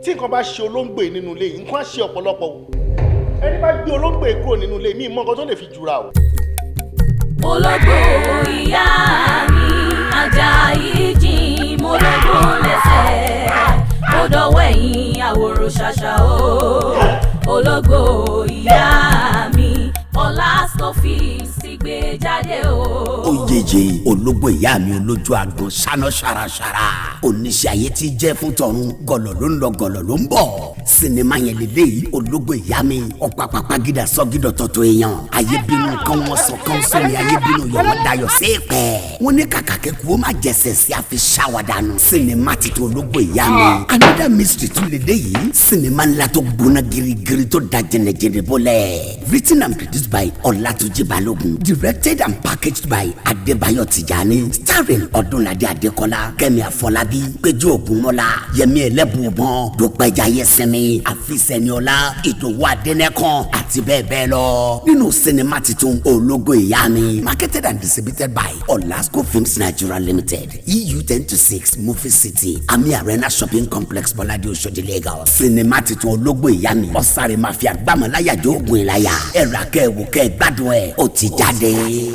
Tí nǹkan bá ṣe olóńgbò yìí nínú ilé yìí, nǹkan á ṣe ọ̀pọ̀lọpọ̀ o. Ẹni bá gbé olóńgbò yìí kúrò nínú ilé mi, mọ nǹkan tó lè fi jura o. Ológbò ìyá mi, Ajayi jìn, mo lógbò lẹ́sẹ̀, ó dọwọ́ ẹ̀yìn àwòrò ṣàṣà o. Ológbò ìyá mi, Ọlásco Films ti gbé jáde o. Oyeye ológbò ìyá mi, olójú àgàn ṣáná ṣaraṣara, oníṣẹ́ ayé ti jẹ́ fún tọ̀run. Gọ̀lọ̀ ló ń lọ, gọ̀lọ̀ ló ń bọ̀. Sinimá yẹn lélẹ́yìí, Ológbò Ìyá Mi. Ọ̀pápápá gíga sọ́gídọ̀ tọ̀tọ̀ èèyàn ayé bínú kan, wọ́n sọ kan sómi ayé bínú yọ̀, wọ́n dayọ̀ sí ìpẹ́. Wọ́n ní kàkà kẹ́kọ̀ọ́ ó má jẹsẹ̀ sí àfi ṣàwádànù. Sinimá titun Ológbò Ìyá Mi, another mystery tún lélẹ́yìí. Sinimá ńlá tó gbóná girigiri, tó da jẹnẹjẹnẹ bọ́lẹ̀. Written and produced by Ọlátúnjí Balógun, directed and packaged by Adébáyọ̀ Tìjání, starring Ọdúnládé Adékọ́lá, Kẹ́mi Àfọlábí, Péjú Ògúnmọ́lá, Yẹmí Ẹlẹ́bùúbọn, Dúpẹ́jayé Sinmi, Àfisẹ́niọlá, Ìdòwú Adẹ́nẹ́kan àti bẹ́ẹ̀ bẹ́ẹ̀ lọ nínú sinimá titun Ológo Ìyá Mi. Marketed and distributed by Olasco Films Nigeria Limited, EU 10-6, Movie City, Ami Arena Shopping Complex, Bọ́ládé, Oṣòdì, Lagos. Sinimá titun Ológo Ìyá Mi, ọ̀sàrè máa fi àgbàmọ́láyàjọ́ ògùn ìláyà. Ẹ̀rọ akẹ́wò kẹ́ gbádùn ẹ̀, ó ti jáde.